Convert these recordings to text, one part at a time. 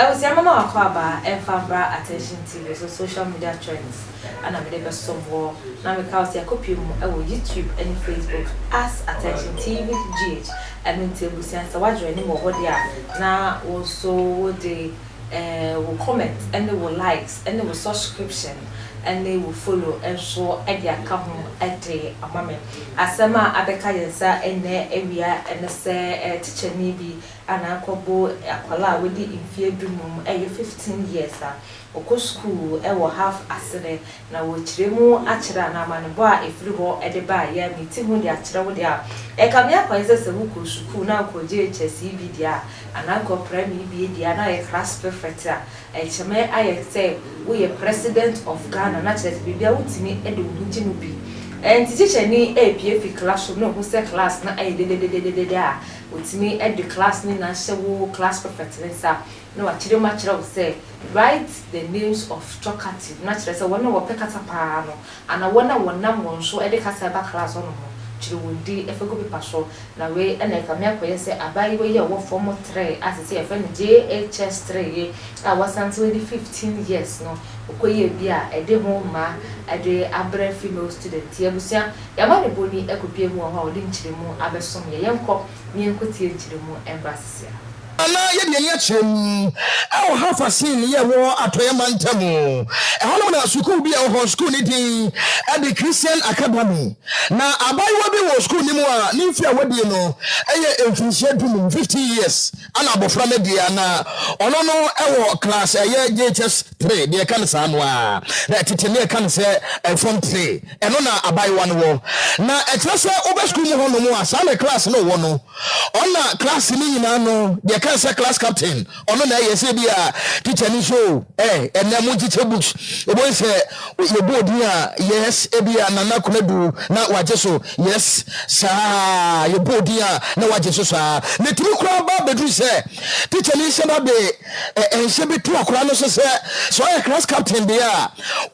Abusua, mama wakɔ aba ɛmfa mbra Attention TV so. Social media trends ana mede bɛsom wɔ na meka wo sɛ yɛakɔpie mu ɛwɔ YouTube ne Facebook as Attention TV GH. Ɛno nti abusua, sɛ woadwere anim wɔ hɔ deɛ a, na wo nso wode wo comment ne wo likes ne wo subscription ne wo follow nso de aka ho de ama me. Asɛm a abɛka yɛn nsa nnɛ awia ne sɛ tikyani bi ana akɔbo akwadaa a wadi mfeɛ 15, ɛyɛ 15 years, a ɔkɔ sukuu wɔ Half Assini. Na wɔkyerɛ mu akyerɛ a, na amanebɔ a ɛfiri hɔ de baayɛ ne ti ho de akyerɛ wo deɛ a, ɛka me akwan sɛ wokɔ sukuu na wokɔ JHS yi bi deɛ a, anaa wokɔ primary bi deɛ a, na ayɛ class prefect a, ɛkyɛmɛ ayɛ sɛ woyɛ President of Ghana, na kyerɛ sɛ biribia wotumi de wo ho gye mu bi. Ɛnti tikyani ɛrepie fi classroom na ohu sɛ class na ayɛ dededededede a, otumi de class no nyinaa hyɛ wo class prefect ne nsa na wakyerɛ mu akyerɛ wo sɛ, "Write the names of talkative," na kyerɛ sɛ wɔn a wɔpɛ kasa paa no anaa wɔn a wɔnam wɔn so de kasa ba class hɔnom no, kyerɛ wɔn din ɛfɛ gu paper so. Na wei ɛna ɛkame akɔyɛ sɛ abaayewa yi a ɔwɔ form 3 a sɛ yɛfrɛ no JHS 3 yi a wasan so adi 15 years no, ɔkɔyɛ bi a ɛde ho ma ɛde abrɛ female student yi. Abusua, yɛama ne bɔni ɛkɔpie mu wɔ hɔ a ɔde nkyerɛmu abɛsom yɛ. Yɛnkɔ ne yɛnkɔtie nkyerɛmu ɛmbra sisia. Ana yɛde ani akyerɛ mu ɛwɔ Half Assini yɛ wɔ Atɔeɛ mantam ɛhɔnom, na sukuu bi a ɛwɔ hɔ, sukuu ne din ɛde Christian Academy, na abayewa bi wɔ sukuu no mu a ne mfe a wadie no ɛyɛ mfinhyia 15, 15 years ana abɔfra no deɛ, na ɔno no ɛwɔ class ɛyɛ JHS 3 deɛ ɛka no saa no a, na ɛtete ne ɛka no sɛ form 3. Ɛno na abayewa no wɔ, na ɛkyerɛ sɛ wobɛ sukuu mu hɔnom a, saa na class no wɔ no, ɔna class no nyinaa no deɛ ɛka sɛ class captain. Ɔno na ɛyɛ sɛ bi a teacher ni so ɛnɛ mo nkyekyɛ books, ebɔ sɛ yɛbɔ odin a, yes, ebi a Nana Konadu na wagye so, yes, saa yɛbɔ odin a na wagye so saa. Na tumi koraa ba abɛduru sɛ teacher ni nhyɛ ba de ɛnhyɛ bi to akwaraa no so sɛ ɔyɛ class captain deɛ a,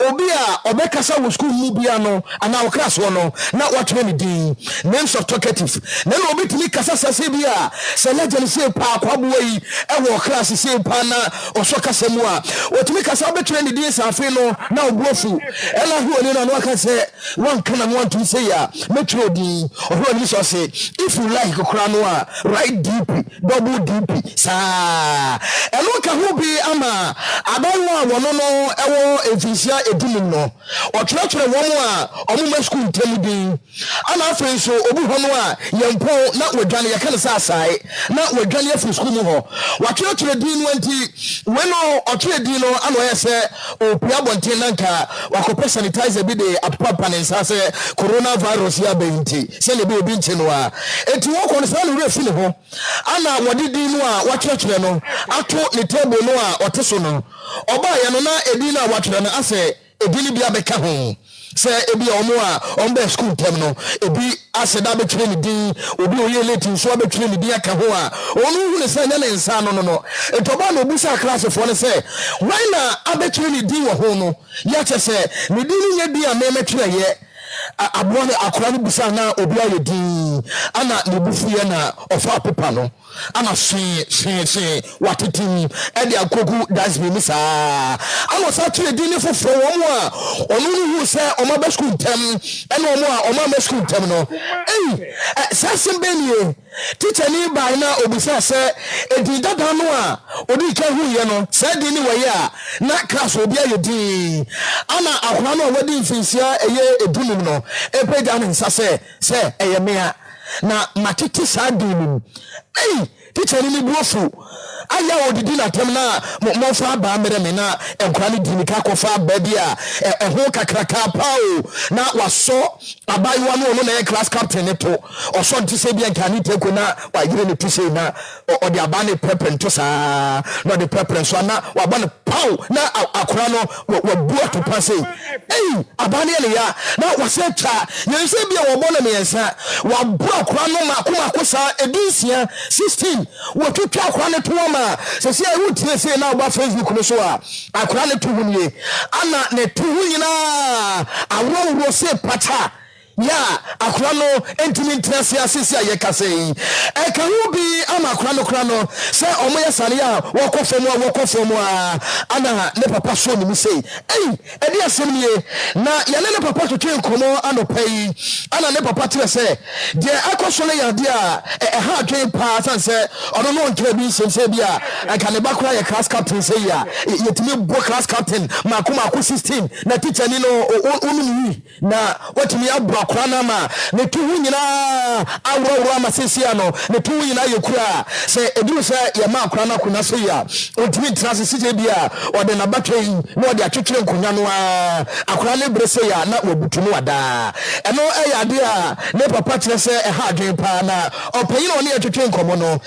obi a ɔbɛkasa wɔ sukuu mu bia no anaa ɔkra soɔ no na watwerɛ ne din, names of talkative. Na obi tumi kasa sɛ bi a sɛ legend sɛ paa kwaboa yi ɛwɔ class sɛ paa na ɔsɔ kasa mu a, wɔtumi kasa wobɛtwerɛ ne din saa. Afei no na ɔbu afu, ɛna ahoɔni no ano aka sɛ wanka na no wantum sɛ yi a mɛtwerɛ odin. Ɔhwɛ ɔnim sɛ ɔse, "If you like koraa no a, write DP, double DP." Saa ɛno ka ho bi ama abayewa a wɔno no ɛwɔ mfinhyia 15 no, ɔtwerɛtwerɛ wɔn a ɔmo ma sukuu ntam din. Ana afei nso obi hɔ no a yɛn pɔn na wɔdwane, yɛka no sɛ asae na wɔdwane afiri sukuu mu hɔ, watwerɛtwerɛ din no. Nti wei no ɔtwerɛ din no ana ɔyɛ sɛ ɔpia abɔnten na nka wakɔpɛ sanitizer bi de apapapa ne nsa sɛ coronavirus yi aba yi nti, sɛnea ebi obi nkye no a. Enti wɔkɔ no saa na owura fi ne ho ana wɔde din no a watwerɛtwerɛ no ato ne table no a ɔte so no. Ɔbaayɛ no na edin no a watwerɛ no asɛ edin no bi abɛka ho sɛ ebi a ɔmo a ɔmo bɛɛ sukuu ntɛm no, ebi asɛ da abɛtwerɛ ne din, obi a oyɛ late nso abɛtwerɛ ne din aka ho a ɔno hu ne sɛ nyɛ ne nsa ano no. Etu ɔbaa na obusa aklasefoɔ no sɛ wɔn na abɛtwerɛ ne din wɔ ho no, yɛ akyɛ sɛ ne din no nyɛ din a mɛmɛtwerɛ yɛ aboa no. Akora no bisa na obi ayɛ din ana ne bufu yɛ na ɔfa paper no ana hwee hwee hwee watete mu ɛde akogu dustbin mu saa, ana ɔsa twerɛ din ne foforɔ, wɔn a ɔno no hu sɛ ɔmo aba sukuu ntɛm ɛne ɔmo a ɔmo ama sukuu ntɛm no. Ɛyi ɛ saa asɛm bɛn nie? Tikya ni baa na obisa sɛ edin dada no a odi ka hu yɛ no, saa din ne wɔyɛ a na class obi ayɛ din, ana akwaraa no a wadi mfinsia ɛyɛ 15 no epagya ne nsa sɛ ɛyɛ mea na matete saa din no mu. Ei, tikya ni ne bu afu ayɛ a ɔdidi n'atɛm na momfa abaa mmerɛ me, na nkora no di nika kɔfa abaa bi a ɛho kakraka paa o, na wasɔ abaayewa no, ɔno na ɛyɛ class captain ne to. Ɔsɔ nte sɛ bi nka ne teko na wayere ne to sei na ɔde abaa ne pɛpɛ nto saa na ɔde pɛpɛ nso ana wabɔ no paw, na akora no wabu atopa sei. Ei, abaa no yɛ ne ya na wasɛ twa yɛn sɛ bi a wɔbɔ no mmiɛnsa, wabu akora no mako mako saa 16, 16. Wɔtwitwa akora no to ama sɛsɛ a wotie sei na woba Facebook no so a, akora no to ho nie, ana ne to ho nyinaa aworɔworɔ sɛ pata. Yɛ a akora no ntumi ntena ase a seesei a yɛkasa yi. Ɛka ho bi ama akora no kora no sɛ wɔyɛ saa no yɛ a wɔkɔ fam a wɔkɔ fam a ana ne papa sɔ ne mu sei. Ei! Ɛdeɛn asɛm nie? Na yɛne ne papa twetwee nkɔmmɔ anɔpa yi ana ne papa kyerɛ sɛ deɛ ɛkɔ so no yɛ adeɛ a ɛha adwene paa sane sɛ ɔno no ɔnkaa bi nsɛm sɛ bi a anka ne ba koraa yɛ class captain sɛ yi a yɛtumi bɔ class captain maako maako 16 na tikyani no wonom wi Na watumi abɔ akora no ama ne to ho nyinaa aworɔworɔ ama seesei ano ne to ho nyinaa yɛ kuru a sɛ ɛduru sɛ yɛma akora no akonnwa so yi a ɔntumi ntena ase sɛ ebia ɔde n'abatwɛ yi na ɔde atwetwere nkonnwa no ara akora no bere sei a na wabutu no adaa. Ɛno yɛ adeɛ a ne papa kyerɛ sɛ ɛha adwene paa na ɔpanyin a ɔne yɛn twetwe nkɔmmɔ no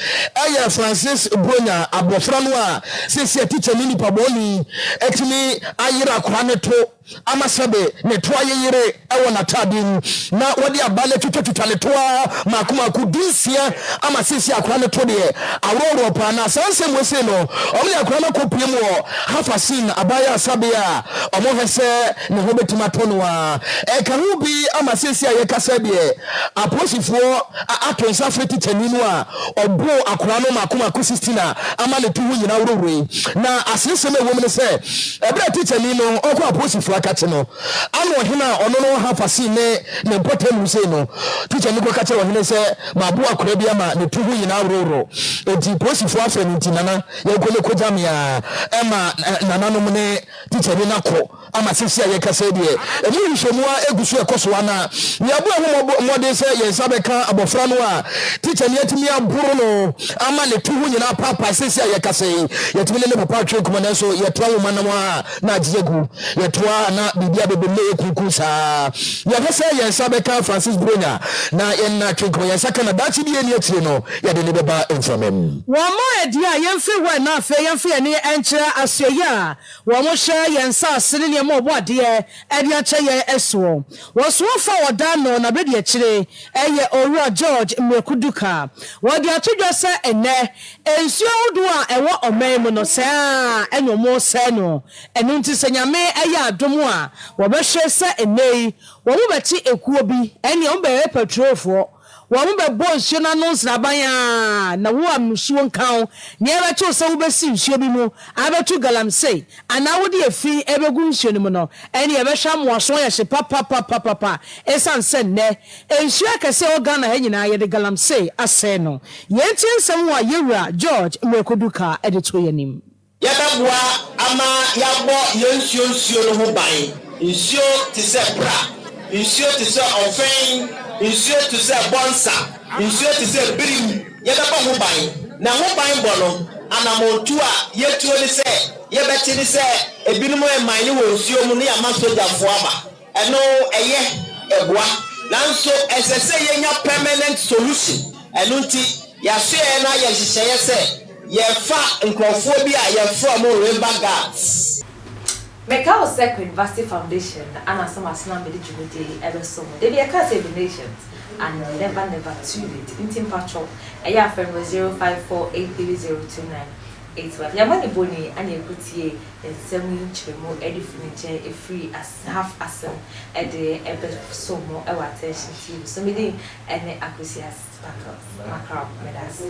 yɛ Francis Bronya abɔfra no a seesei tikyani nipa bɔne atumi ayere akora no to ama sɛbe ne toa yeyere wɔ n'atade mu, na wɔde aba no atwitwatwitwa ne toa mmaako mmaako dunsia ama seesei akora no to deɛ aworɔworɔ paa. Na saa nsɛm wei sei no, wɔde akora no akɔpue mu wɔ Hafasin abaayɛ asabea a wɔhwɛ sɛ ne ho bɛtumi atɔ no a. Ɛka ho bi ama seesei a yɛkasa deɛ, apolisifoɔ ato nsa afrɛ tikyani no a ɔboo akora no mmaako mmaako 16 a ama ne to ho nyinaa worɔworɔe. Na aseresɛm a ɛwɔ mu ne sɛ, Ɛberɛ a tikyani no ɔkɔ apolisifoɔ akakye no, ana ɔhene a ɔno no ɔha Fasin ne ne mpɔtam sei no, tikyani kɔka kyerɛ ɔhene sɛ, Maboa akwadaa bi ama ne to ho nyinaa worɔworɔ, enti polisifoɔ afrɛ no nti nana yɛnkɔ ne kɔgya me a, ɛma nananom ne tikyani no akɔ ama seesei a yɛkasa yi deɛ, ɛmu nhwehwɛmu ara gu so ɛkɔ so ara na yɛabɔ ɛho mmɔden sɛ yɛn nsa bɛka abɔfra no a tikyani atumi aboro no ama ne to ho nyinaa apaapae. Seesei a yɛkasa yi, yɛtumi ne ne papa atwe nkɔmmɔ, nanso yɛtoa nwoma nam a na agye agu. Yɛtoa a na biribi abɛbom na ɛyɛ kuukuu saa. Yɛhwɛ sɛ yɛn nsa bɛka Francis Buronya na yɛne no atwe nkɔmmɔ. Yɛn nsa ka no a, daakye bi a ɛnni akyire no, yɛde no bɛba mframa mu. Wɔmmɔ adi a yɛmfiri hɔ ɛ na afei yɛmfa yɛn ani nkyerɛ asoɛeɛ a wɔhwɛ yɛn nsase ne nneɛma a Ɔbɔadeɛ de akyɛ yɛn soɔ. Wɔsoafo a wɔda ano na bedi akyire yɛ Owura George Miraku Duka. Wɔde ato dwa sɛ ɛnnɛ, nsuo ahodoɔ a ɛwɔ ɔman mu no, sɛɛ ara na wɔresɛe no. Ɛno nti sɛ Nyame yɛ adom a, wɔbɛhwɛ sɛ ɛnnɛ yi wɔbɛte ekuo bi, ɛnneɛ wɔbɛyɛ patrolfoɔ. Wɔbɛbɔ nsuo no ano nsraban ara, na wo a mmusuo nka wo, nea ɛbɛto wo sɛ wobɛsi nsuo bi mu abɛto galamsey anaa wode efi rebɛgu nsuo no mu no, ɛnneɛ ɛbɛhwɛ ama w'aso ayɛ hye papapapapa. Ɛsiane sɛ nnɛ, nsuo akɛseɛ a ɛwɔ Ghana ha nyinaa, yɛde galamsey asɛe no. Yɛntie nsɛm a Yɛwura George Miraku Duka de too yɛn anim. Yɛbɛboa ama yɛabɔ yɛn nsuo nsuo no ho ban. Nsuo te sɛ pra, nsuo te sɛ ɔfɛn, nsuo te sɛ bɔnsa, nsuo te sɛ birim, yɛbɛbɔ ho ban. Na ho ban bɔ no, anammɔntuo a yɛtuo ne sɛ yɛbɛte ne sɛ ebinom remine wɔ nsuo mu na yɛama sogyafoɔ aba. Ɛno ɛyɛ, ɛboa. Nanso ɛsɛ sɛ yɛnya permanent solution. Ɛno nti, yɛasoɛeɛ no ayɛ nhyehyɛeɛ sɛ yɛrefa nkorɔfoɔ bi a yɛfrɛ wɔn river guards. Meka wo sɛ Queen Vasti Foundation ana asɛm asena mede dwumadie yi ɛbɛso mo. Dabi yɛkaa sɛ donations are never never too late nti mpakyɛw ɛyɛ a frɛ me wɔ 0548302985. Yɛn amanebɔni ana ɛkɔtie nsɛm yi nkyerɛmu de firi ne nkyɛn ɛfiri Asaf asɛm de ɛbɛso mo wɔ Attention TV so. Me din ɛne Akosua Sparkles Mackerel. Meda ase.